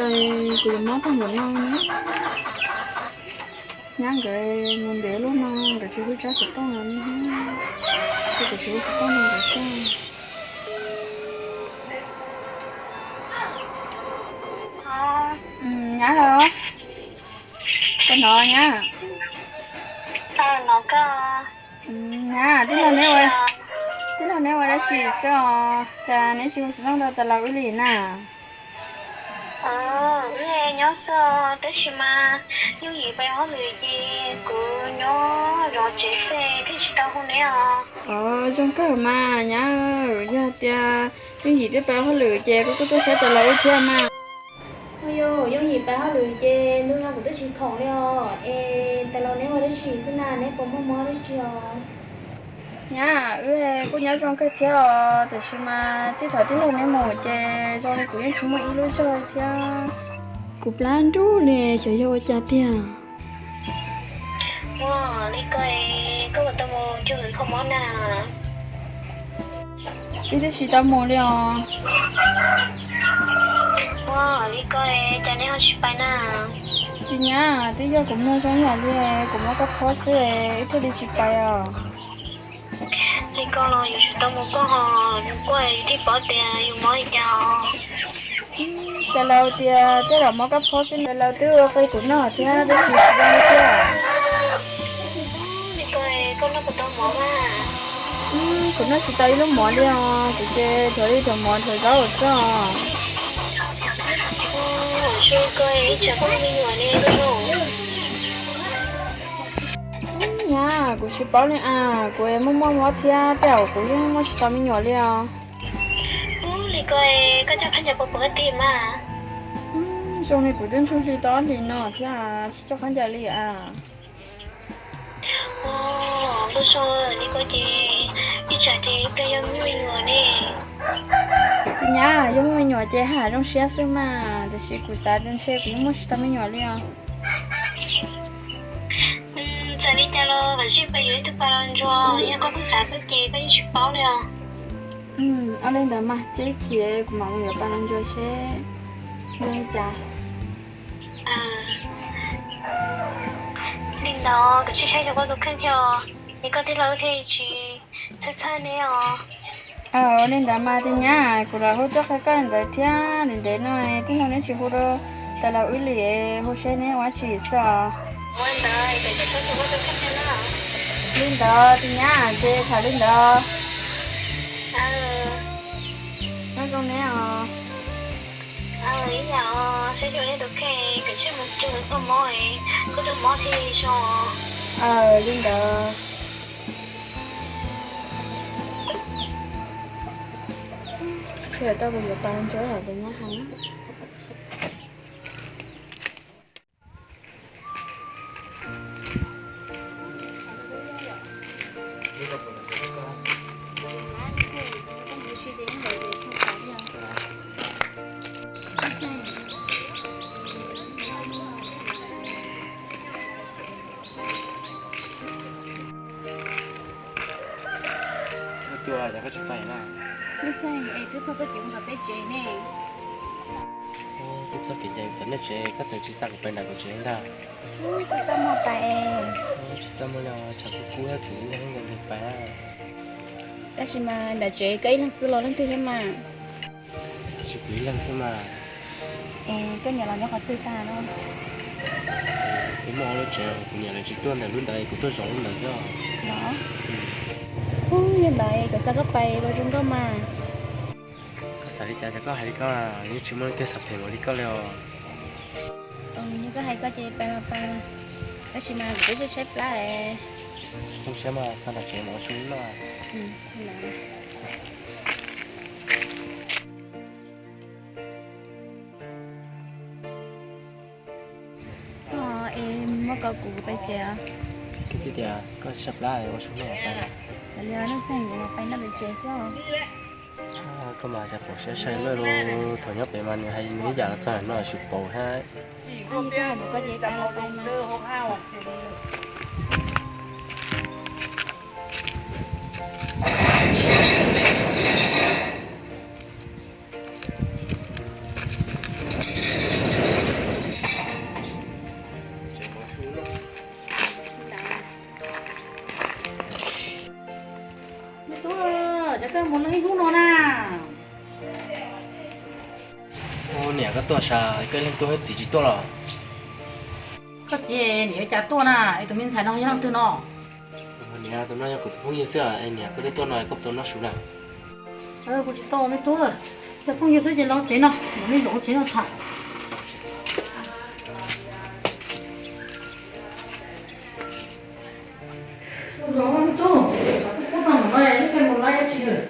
Kuv yuav mob tag npaum no na. Nyab nkawd mus ntev luaj no nkawd tsis hu tsab xov tooj los ne. Ces kuv tsis hu xov tooj rau nkawd seb. Nyab los? Koj hnov nyab? Nyab, tij laug neb ua, tij laug neb ua dab tsi xwb os, cas neb tsis hu xov tooj rau tas laus wb li na? Wb nyob xwb os, tab sis mas Yooj Yim pais hauj lwm ces kuv nyob zov tsev xwb thiaj tsis tau hu neb os. Zoo kawg mas nyab, yog tias Yooj Yim twb pais hauj lwm ces koj kuj tuaj saib tas laus wb thiab mas. Ua, yog Yooj Yim pais hauj lwm ces ntu no kuv twb tsis khoom li os. Es tas laus neb ua dab tsi xwb na, neb puas muaj mob dab tsi os? Nyab, wb kuj nyob zoo kawg thiab os, tiam sis mas txij thaum tij laug neb mus ces zoo li kuv yeej tsis muaj ib lub zog li thiab. Kuv plab nruj li, xyov yog ua cas tiag. Ua li ko, koj puas tau mus cuag hwv kho mob na? Wb twb tsis tau mus li os. Ua li ko, cas neb ho tsis pais na? Tij nyab, twb yog kuv mloog zoo ib yam li kuv mob kab phob xwb wb thiaj li tsis pais os. Li ko los yus tsis tau mus kuaj ho, mus kuaj yus thiaj paub tias yus mob li cas os. Tas laus tias tej zaum mob kab phob xwb, tas laus twb ua qe kuv noj thiab tab sis tsis zoo li tiag. Li ko, koj noj puas tau mov mas? Kuv noj tsis tau ib lub mov li os, kuv ces rhuav li rhuav mov rhuav zaub xwb os. Zoo li ko, ib tsam koj muaj me nyuam ne koj zoo. Nyab, kuv tsis paub li as, kuv muaj muaj mob thiab tej zaum kuv yeej muaj tsis tau me nyuam li os. Li ko, koj coj khaub ncaws puas pom koj tij mas? Zoo li kuv twb ntsuj hli tau ob hlis no thiab tsis coj khaub ncaws li as. Koj zoo li ko ces ib tsam ces ib pliag yog muaj me nyuam ne. Tij nyab, yog muaj me nyuam ces haj zoo siab xwb mas, tiam sis kuv xav tias ntshe kuv yeej muaj tsis tau me nyuam li os. Txawm li cas los kom zij pais yuav ib tug pab los ntsuas, yog koj kuj xav xwb ces koj yeej tsis paub li os. Ua li ntawd mas, ces kuv mam mus yuav pab los ntsuas seb yog li cas. Li ntawd kom tsij saib xyuas koj tus kheej thiab, es koj tij laug thiaj tsis txhawj txhawj neb os. Ua li ntawd mas tij nyab, kuv los hu tuaj qhia koj ntawd thiab, ntev ntev no tij laug neb tsis hu rau tas laus wb li, hu seb neb ua dab tsi xwb os. Li ntawd tij nyab, ces tham li ntawd. Nyob zoo neb os. Ib yam os, saib xyuas neb tus kheej, kom tsij mus cuag koj mob, koj tus mob thiaj zoo. Li ntawd. Tsis tau kuv yuav pab ntsuas yom, tij nyab hais. Cua, cas koj tsis pais na? Twb txog txoj kev mus tom peb tsev ne. Twb txog kev ncaim tom nej tsev, koj txawm tsis xa kuv pais nram kuv tsev ntag. Tsis txaj muag pais. Tsis txaj muag li, tshav kub kub thiab kuv ib leeg nkaus nkaus pais. Tab sis mas nram tsev koj ib leeg xwb los leej twg thiab mas? Tsis kuv ib leeg xwb mas. Es koj niam los nyob qhov twg tag no? Kuv muaj ob lub tsev, kuv niam lawv tsis tuaj ntawm lub ntawd, kuv tuaj zov lub ntawd xwb os. Los, ub, yog ntawd es kom xa koj pais los zoo nkauj mas. Koj xav li cas rau koj hais li koj, yeej tsis muaj leej twg xav phem npaum li koj li os. Yog koj hais koj ces pais los pais, tab sis mas kuv twb tshaib tshaib plab es. Zoo siab mas txog nram tsev mas ua zoo noj. Txog es muab kom kuv pais tsev os. Koj tias koj tshaib plab ua zoo noj pais. Kav liam, noj txaij kuv mam pais noj pem tsev xwb. Koj mas cas pom siab sai luaj li, thaum nyob pem mas nws hais nws ib yam los txog no tsis paub thiab. Koj hais koj ces pais los pais mas. Tub, cas koj mus lawm ib hnub no na? Ua niam, koj tuaj sav, koj leej tub thiab txiv tsis tuaj los? Koj txiv niam yuav cas tuaj na, es tus me ntxhais no yog leej twg no? Niam, tus no yog kuv tus phooj ywg xwb, es niam koj twb tuaj no koj puas tau noj su na? Kuv tsis tau me tub, yog phooj ywg xwb ces los tsev no, mus nej zaum tsev no tham. Mus zaum me tub, kuv pub rau ntawm no, ib pliag mus lawm dab tsi lawm.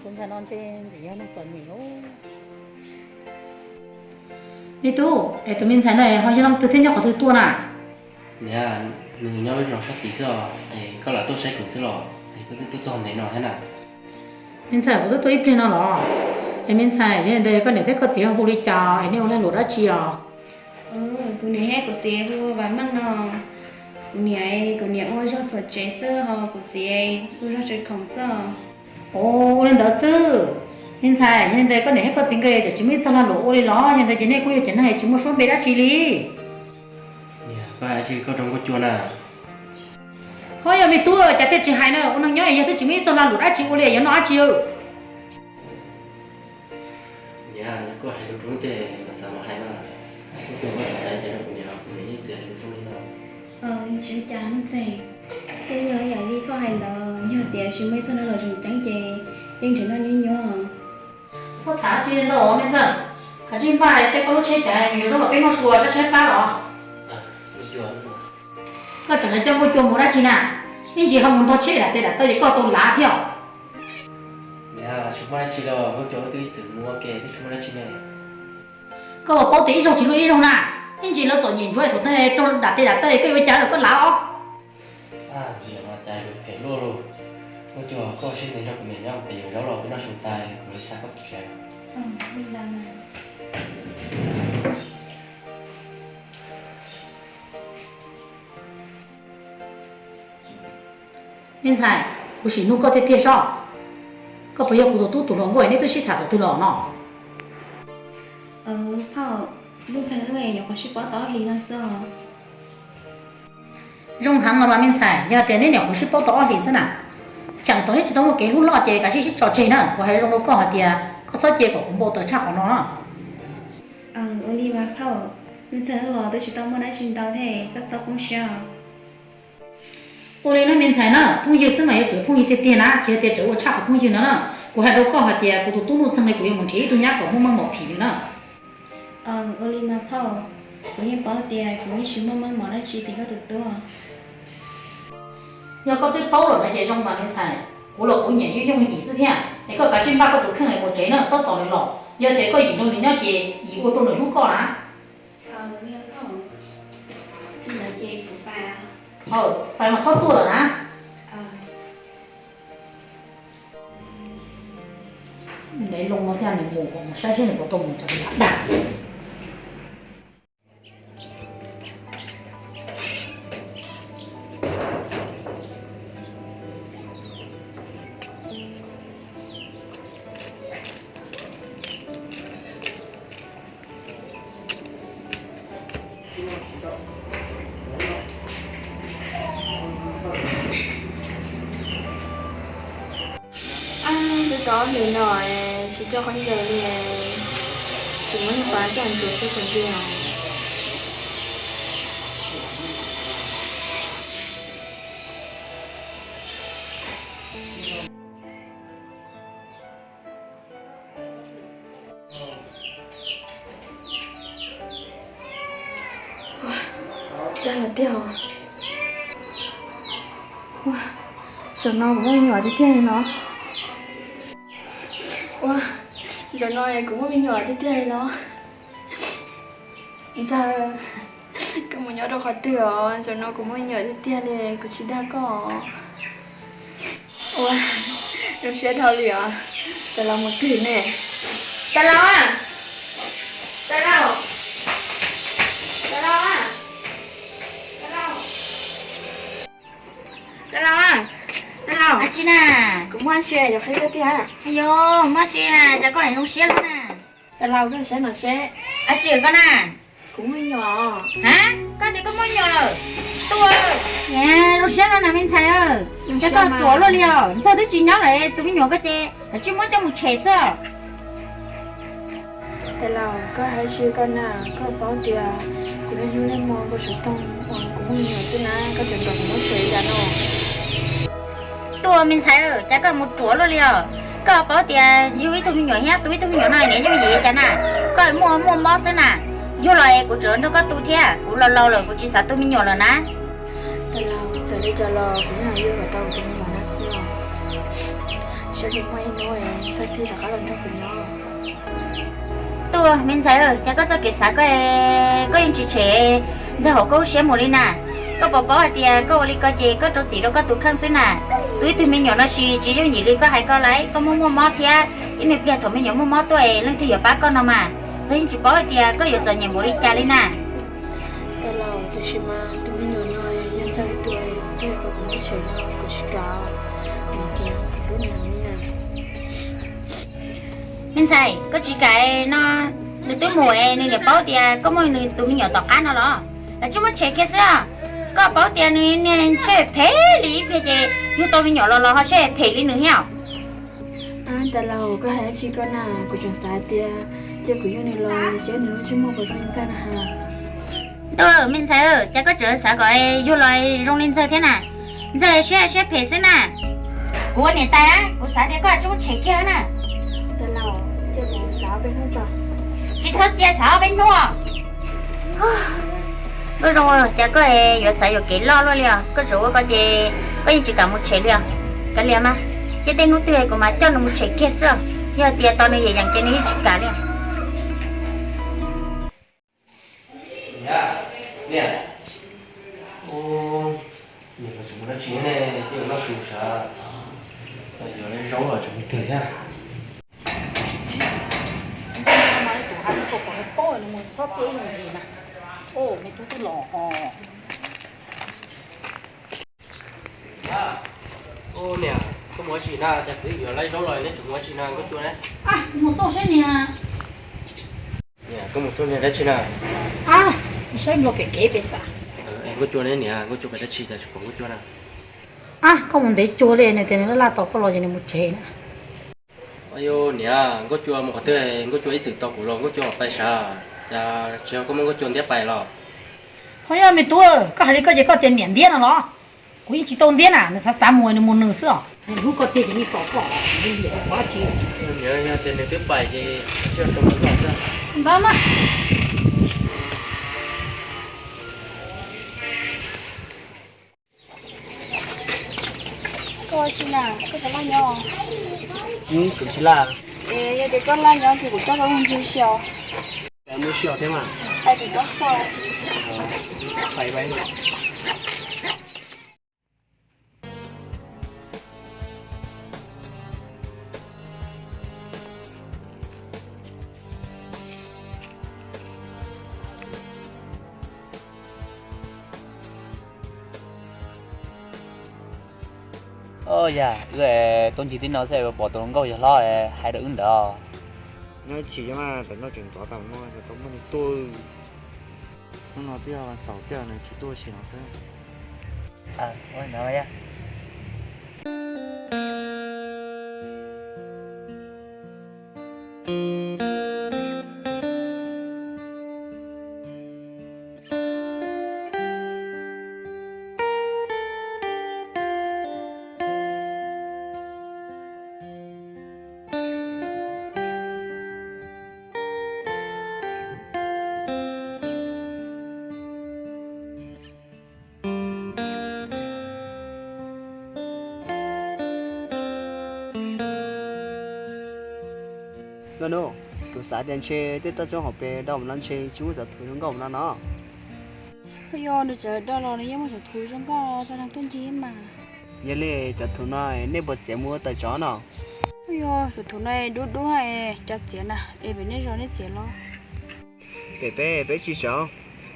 Tus ntxhais no ntshe ntxim yog neeg txom nyem os. Me tub, es tus me ntxhais no ho yog leej twg thiab nyob qhov twg tuaj na? Niam, nws nyob lub zos sab tid xwb os, es koj lam tuaj saib kuv xwb los, es koj twb tuaj txog ntev no thiab na. Me ntxhais, kuv twb tuaj ib pliag no los? Es me ntxhais, yog li ntawd koj niam thiab koj txiv hu li cas es nej ua lag luam dab tsi os? Kuv niam thiab kuv txiv hu Vam Meej no. Kuv niam, kuv niam ua zog txhuam tsev xwb ho kuv txiv ua zog tsev khoom xwb. Ua li ntawd xwb. Me ntxhais, yog li ntawd koj niam thiab koj txiv nkawd tseem tsis muaj ib txog lag luam ua li los? Yog ntawd ces nej kuj yog cov neeg tsis muaj suab npe dab tsi li. Niam, koj hais dab tsi koj rau nkauj cua na? Ho yog me tub, cas thiaj tsis hais na, ua neeg nyob yog twb tsis muaj ib txog lag luam dab tsi ua li, yuav noj dab tsi? Niam, koj hais lus zoo ces kuv xav mam hais na. Nkauj cua, koj xav xav cas rau kuv niam, kuv niam yeej txiv hais lus zoo li no. Tsis ua cas, Ntxawm. Twb yog ib yam li koj hais ntawd, yog tias tsis muaj ib txog lag luam tseem ceeb ces yeej tseem noj nyuaj nyuaj. Txhob tham dab tsi ntau me ntxawg, kav tsij npaj hais tej koj lub tsheb caiv mus yuav zaub los peb noj su, tshaib tshaib plab los. Koj tseem yuav coj nkauj cua mus dab tsi na? Ib ntsis ho mus ntog tsheb dam tes dam taw ces koj tau lav thiab. Niam, tsis muaj dab tsi li, nkauj cua wb twb ib txwm mus ua ke twb tsis muaj dab tsi ne. Koj puas paub tias ib zaug tsis luaj ib zaug na, ib ntsis lawv txom nyem ntsuav thaum twg raug dam tes dam taw koj yuav ua cas, koj lav los? Niam, cas lus phem luaj li. Nkauj cua, koj ua siab ntev nrog kuv niam nyob, peb yuav zaub los peb noj su tas kuv mam li xa koj pem tsev. Me ntxhais, kuv sim nug koj tiag tiag sob, koj puas yog kuv tus tub tus hluas nkauj nej twb sib tham thaum twg los no? Phauj, me ntxhais wb nyuam qhuav sib paub tau ob hlis no xwb os. Zoo heev los mas me ntxhais, yog tias neb nyuam qhuav sib paub tau ob hlis xwb na, cheem tos neb tsis tau muaj kev hlub loj ces kav tsij sib tso tseg na. Kuv hais zoo rau koj hais tias koj txhob cia kom kuv npau taws tshaj qhov no na. Ua li mas phauj, me ntxhais wb los twb tsis tau muaj dab tsi ntau thiab, koj txhob poob siab. Ua li no me ntxhais na, phooj ywg xwb mas yuav tsum phooj ywg tiag tiag na, tsis yog tias tseem ua tshaj qhov phooj ywg no na. Kuv hais rau koj hais tias kuv tus tub nuj txeeg li kuv yuav mus nrhiav ib tug nyab kom muaj meej mom phim li na. Ua li mas phauj, kuv yeej paub tias kuv yeej tsis muaj meej mom dab tsi phim koj tus tub. Yog koj twb paub lawm no ces zoo mas me ntxhais, kuv los kuv nyiam yooj yooj yim xwb thiab. Es koj kav tsij npaj koj tus kheej es mus tsev na, txhob tos nws los. Yog tias koj yim nrog nws nyob ces yim ua rau nws hlub koj na. Pais mas txhob tuaj lawm na. Ntev loo no thiaj li mus, mus saib seb nws puas tau mus tso dag. Twb tau ob hlis no tsis coj khaub ncaws li, tsis muab niag pas coj ntsuas saib puas ntshe os. Dag lawm tiag os. Zaum no kuv muaj me nyuam tiag tiag li no. Ua, zaum no kuv muaj me nyuam tiag tiag li no. Ntxawg, koj mus nyob rau qhov twg os? Zaum no kuv muaj me nyuam tiag tiag li, kuv tsis dag koj os. Ua, zoo siab dhau li os. Tais Laus mus twg ne? Tais Laus, Tais Laus, Tais Laus, Tais Laus, Tais Laus, Tais Laus, dab tsi na? Kuv muaj dab tsi yuav qhia koj tiag. Ayu, muaj dab tsi na, cas koj zoo siab luaj na? Tais Laus, koj saib no seb. Dab tsi koj na? Kuv muaj me nyuam. Ha, koj tias koj muaj me nyuam lawm? Niam, zoo siab no na me ntxhais, cas koj ruam luaj li os. Ntxawg twb tsis nyob lawm, tus me nyuam ko ces lawv tsis muab coj mus tshem xwb. Tais laus, koj hais tsis koj na, koj paub tias kuv niaj hnub niaj hmo npau suav toog uas kuv muaj me nyuam xwb na, koj tseem nrog kuv muab tshem li cas no? Tuaj me ntxhais, cas koj mus ruam luaj li os. Koj paub tias yug ib tug me nyuam thiab tu ib tug me nyuam no niam yooj yim li cas na. Koj muaj muaj mob xwb na. Yug los es kuv tseem nrog koj tu thiab, kuv laus laus lawm kuv tsis xav tu me nyuam lawm na. Tais laus, txawm li cas los kuv yeej yuav kom tau tus me nyuam no xwb os. Saib puas muaj ib hnub Ntxawg thiaj rov qab los nrog kuv nyob. Tuaj me ntxhais, cas koj txoj kev xav koj, koj yeej tsis tshem Ntxawg hauv koj lub siab mus li na. Koj puas paub hais tias koj ua li ko ces koj rau txim rau koj tus kheej xwb na. Tu ib tug me nyuam no sis tsis yooj yim li koj hais ko lauj, koj muaj muaj mob thiab, ib me pliag thaum me nyuam muaj mob tuaj es leej twg yuav pab koj no mas. Ntxawg yeej tsis paub hais tias koj yuav txom nyem npaum li cas li na. Tais laus, tiam sis mas tus me nyuam no yog Ntxawg tus, koj yuav kom kuv muab tshem no kuv tsis kam, nws tias kuv lub niam li na. Me ntxhais, koj tsis kam no, nws twb mus es nws niam paub tias koj muaj nws tus me nyuam tom qab no los? Lawv tsis muab tshem kiag xwb os. Koj paub tias nws niag ntshe phem li ib pliag ces yug tau me nyuam los los ho ntshe phem li nws thiab. Tais laus, koj hais dab tsi koj na, kuv tseem xav tias cia kuv yug nws los seb nws lub ntsej muag puas zoo li Ntxawg na has. Ntuj, me ntxhais, cas koj tseem xav kom yug los zoo li Ntxawg thiab na? Ntxawg siab siab phem xwb na. Kuv ua niam tais, kuv xav tias koj tsis muab tshem kiag na. Tsis txhob cia xav ob peb hnub. Nkauj Zoo, cas koj yuav xav yuam kev loj luaj li os? Koj tseem ua ko ces koj yeej tsis kam mus tshem li os. Kav liam mas, cia tej hnub twg kuv mam coj nws mus tshem kiag xwb. Yog tias tos nws yeem yeem ces nws yeej tsis kam li. Niam, koj mus ua tsi na, cas twb yuav laib zaub los neb tseem mus ua tsi na Nkauj Cua ne? Mus xauj seb niam. Niam, koj mus xauj niag dab tsi na? Saib nplo kev kev pes xav. Nkauj Cua ne niam, Nkauj Cua pais dab tsi cas tsis pom Nkauj Cua na? Koj mus ntev cuag li, nws tias nws laj laj tos koj los ces nws mus tsev na. Yog niam, Nkauj Cua mus qhov twg, Nkauj Cua ib txwm tos kuv los Nkauj Cua pais sav, cas tsis yog koj muab Nkauj Cua ntiab pais los? Ho yog me tub, koj hais li koj ces koj tias niam ntiab no los? Kuv yeej tsis tau ntiab na, nws xav xav mus nws mus nws xwb os. Hlub koj tiag ces yeej tos koj, yeej liam koj dab tsi. Yog tias nws twb pais ces tsis yog rau koj xwb. Ntawd na. Koj ua tsi na, koj puas laj nyob? Kuv tsis laj. Es yog tias koj laj nyob ces kuv coj koj mus ncig ua si os. Mus ua si os thiab mas. Pais tim tsob xo. Yog wb tuaj ncig tib no xwb pom tus hluas nkauj yawg hlob hais rau wb ntawd. Nyob chim mas tam no tseem ntxov tas no tau muaj neeg tuaj. Hnub no twb yog vas xaum thiab nws tsis tuaj ua si no xwb. Nkauj Nub, kuv xav tias ntshe tej toj roob hauv pes do mus no ntshe tsis muaj cov thuv zoo nkauj mus no no. Yog nws tseem do los nws yeej muaj cov thuv zoo nkauj rau neeg tuaj ncig mas. Yog li cov thuv no nej puas txiav mus ua tawm tsov no? Yog cov thuv no dub dub, cov txiav na es pem nej zos nej txiav los. Pem peb peb tsis txaus,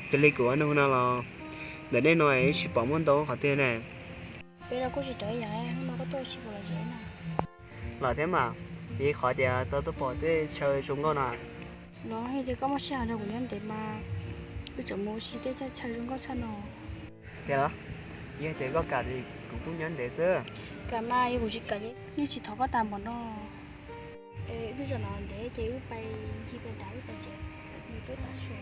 cia li kuv ua nug no los ntawm nej no tsis pom muaj ntau qhov twg ne. Peb los kuj tsis tau ib yam, hnub no koj tuaj ua si puas lom zem na? Lom thiab mas, vim qhov tias tau tuaj pom tej chaw zoo nkauj no. Los yog tias koj muaj sij hawm nrog kuv nyob ntev mas, wb tseem mus ua si tej chaw zoo nkauj tshaj no. Tiag los? Yog tias koj kam li kuv kuj nyob ntev xwb. Kam mas, yog kuv tsis kam li nej tsis thov koj tas npaum no. Wb zaum no ntev ces wb pais ncig pais nrad wb pais tsev, nws twb tav su.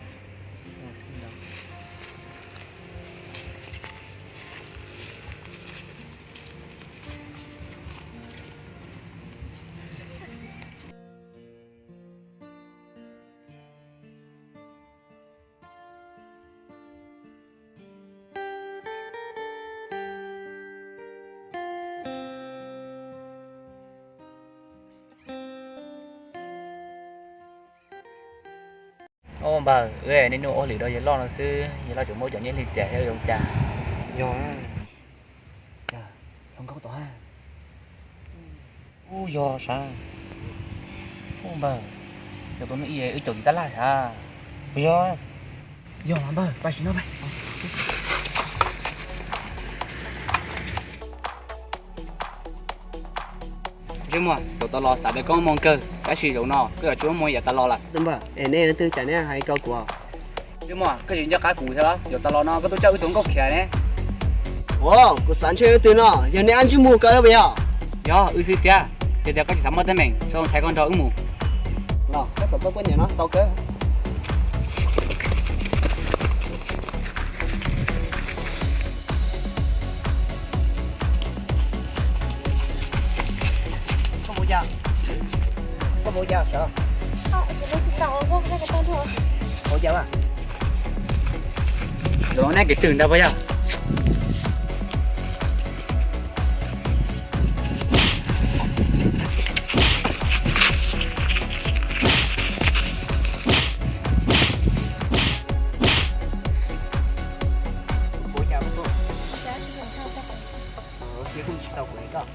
Ua npawg, wb niaj hnub ua hauj lwm rau yawg loj no xwb, yawg loj tseem muab cov nyiaj hli txias thiab zoo cas. Yog, yog nkauj tod. Ub, yog sav. Ub npawg, yog tus no ib wb caum txiv tab laj sav. Puas yog? Yog los npawg, pais sim no pais. Ntsej muag, zaum tas los xav tias koj muaj kawg, tab sis zaum no koj yuav tsis muaj yam tas los lawm. Tus npawg, es neb twg cas neb hais ko kuv? Ntsej muag, koj tsis nco qab kuv thiab los? Zaum tas los no koj tuaj coj wb tus nkauj khiav ne. Ua, kuv xav ntshe wb twg no, yog neb ab ntsej muag ko puas yog? Yog wb xwb thiab, yog tias koj tsis xav muaj teeb meem, zoo ntxhais koj nrog wb mus. Los koj xav tau poj niam no tau kawg. Koj mus cas? Koj mus cas sawv? Ua cas a? Zaum no neb kev twg ntag puas yog? Ua cas kuv tsis tau kuv li koj.